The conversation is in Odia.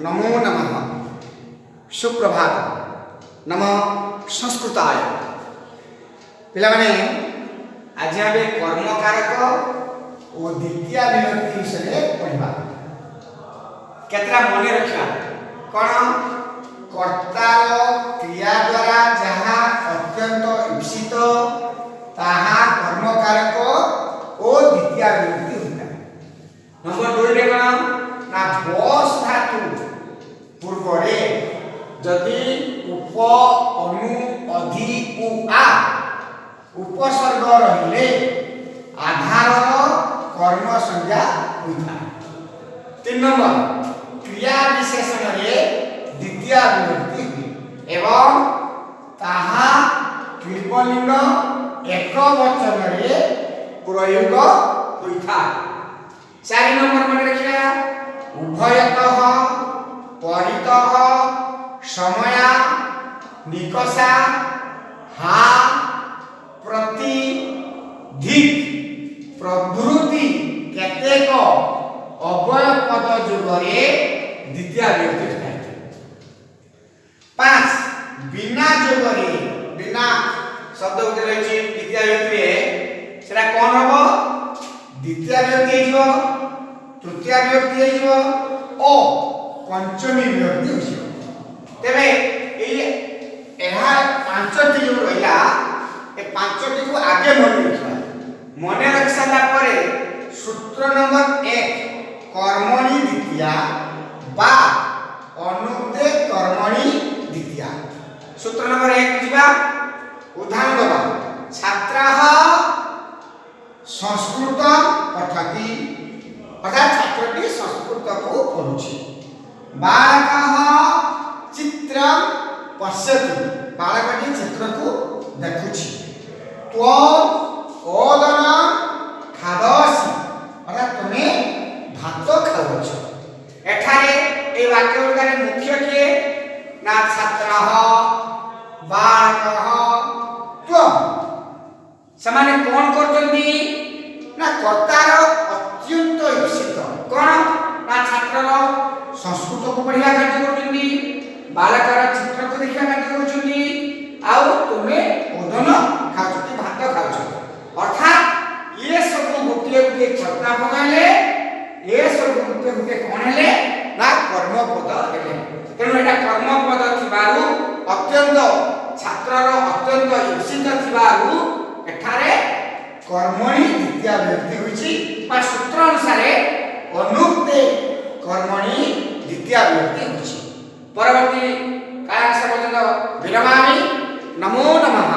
ନମୋ ନମଃ। ସୁପ୍ରଭାତ। ନମଃ ସଂସ୍କୃତାୟ। ପିଲାମାନେ, ଆଜି ଆମେ କର୍ମକାରକ ଓ ଦ୍ୱିତୀୟା ବିଭକ୍ତି ବିଷୟରେ ପଢ଼ିବା। କେତେଟା ମନେ ରଖିବା? କ'ଣ? କର୍ତ୍ତାର କ୍ରିୟା ଦ୍ୱାରା ଯାହା ଅତ୍ୟନ୍ତ ଇପ୍ସିତ, ତାହା କର୍ମକାରକ ଓ ଦ୍ୱିତୀୟା ବିଭକ୍ତି ହୋଇଥାଏ। ନମ୍ବର 2ରେ କ'ଣ ନା, ବସ୍ ଧାତୁ ପୂର୍ବରେ ଯଦି ଉପ, ଅନୁ, ଅଧି, ଉ, ଆ ଉପସର୍ଗ ରହିଲେ ଆଧାରର କର୍ମ ସଂଜ୍ଞା ହୋଇଥାଏ। 3 ନମ୍ବର, କ୍ରିୟା ବିଶେଷଣରେ ଦ୍ୱିତୀୟା ବିଭକ୍ତି ହୁଏ ଏବଂ ତାହା କ୍ଳୀବଲିଙ୍ଗ ଏକ ବଚନରେ ପ୍ରୟୋଗ ହୋଇଥାଏ। 4 ନମ୍ବର ମନେ ରଖିବା, ଉଭୟତଃ, ପରିତଃ, ସମୟା, ନିକଷା, ହା, ପ୍ରତି, ଧିକ୍ ପ୍ରଭୃତି କେତେକ ଅବ୍ୟୟ ପଦ ଯୋଗରେ ଦ୍ୱିତୀୟା ବିଭକ୍ତି ହୋଇଥାଏ। 5, ବିନା ଯୋଗରେ, ବିନା ଶବ୍ଦ ଗୋଟେ ରହିଛି ଦ୍ୱିତୀୟା ବିଭକ୍ତିରେ, ସେଟା କ'ଣ ହବ? ଦ୍ୱିତୀୟା ବିଭକ୍ତି ହେଇଯିବ, ତୃତୀୟା ବିଭକ୍ତି ହେଇଯିବ ଓ ପଞ୍ଚମୀ ବିଭକ୍ତି ହୋଇଯିବ। ତେବେ ଏଇ ଏହା ପାଞ୍ଚଟି ଯୋଉ ରହିଲା, ଏ ପାଞ୍ଚଟିକୁ ଆଗେ ମନେ ରଖିବା। ମନେ ରଖି ସାରିଲା ପରେ ସୂତ୍ର ନମ୍ବର 1, କର୍ମଣି ଦ୍ୱିତୀୟା ବା ଅନୁକ୍ତେ କର୍ମଣି ଦ୍ୱିତୀୟା। ସୂତ୍ର ନମ୍ବର 1 ଯିବା, ଉଦାହରଣ ଦେବା। ଛାତ୍ରାः ସଂସ୍କୃତ ପଠତି, ଅର୍ଥାତ୍ ଛାତ୍ରଟି ସଂସ୍କୃତକୁ ପଢୁଛି। ବାଳକः ଚିତ୍ରಂ ପଶ୍ୟତି, ବାଳକଟି ଚିତ୍ରକୁ ଦେଖୁଛି। ତ୍ୱମ୍ ଓଦନଂ ଖାଦସି, ଅର୍ଥାତ୍ ତୁମେ ଭାତ ଖାଉଅଛ। ଏଠାରେ ଏଇ ବାକ୍ୟ ଗୁଡ଼ିକରେ ମୁଖ୍ୟ କିଏ ନା, ଛାତ୍ରः, ବାଳକः, ତ୍ୱମ୍। ସେମାନେ କ'ଣ କରୁଛନ୍ତି ନା, କର୍ତ୍ତାର ଅତ୍ୟନ୍ତ ଇପ୍ସିତ କ'ଣ ନା, ଛାତ୍ରର ସଂସ୍କୃତକୁ ପଢ଼ିବା କାର୍ଯ୍ୟ କରୁଛନ୍ତି, ବାଳକର ଚିତ୍ରକୁ ଦେଖିବା କାର୍ଯ୍ୟ କରୁଛନ୍ତି, ଆଉ ତୁମେ ଓଦନ ଖାଉଛ କି ଭାତ ଖାଉଛ। ଅର୍ଥାତ୍ ଇଏ ସବୁ ଗୋଟିଏ ଗୋଟିଏ କର୍ତ୍ତା ପଦ ହେଲେ, ଏ ସବୁ ଗୋଟିଏ ଗୋଟିଏ କ'ଣ ହେଲେ ନା, କର୍ମପଦ ହେଲେ। ତେଣୁ ଏଇଟା କର୍ମପଦ ଥିବାରୁ, ଅତ୍ୟନ୍ତ ଛାତ୍ରର ଅତ୍ୟନ୍ତ ଇପ୍ସିତ ଥିବାରୁ ଏଠାରେ କର୍ମଣି ଦ୍ୱିତୀୟା ବିଭକ୍ତି ହୋଇଛି ବା ସୂତ୍ର ଅନୁସାରେ ଅନୁକ୍ତେ କର୍ମଣି ଦ୍ୱିତୀୟା ବିଭକ୍ତି ହୋଇଛି। ପରବର୍ତ୍ତୀ କ୍ଲାସ ପର୍ଯ୍ୟନ୍ତ ବିରମାମି। ନମୋ ନମଃ।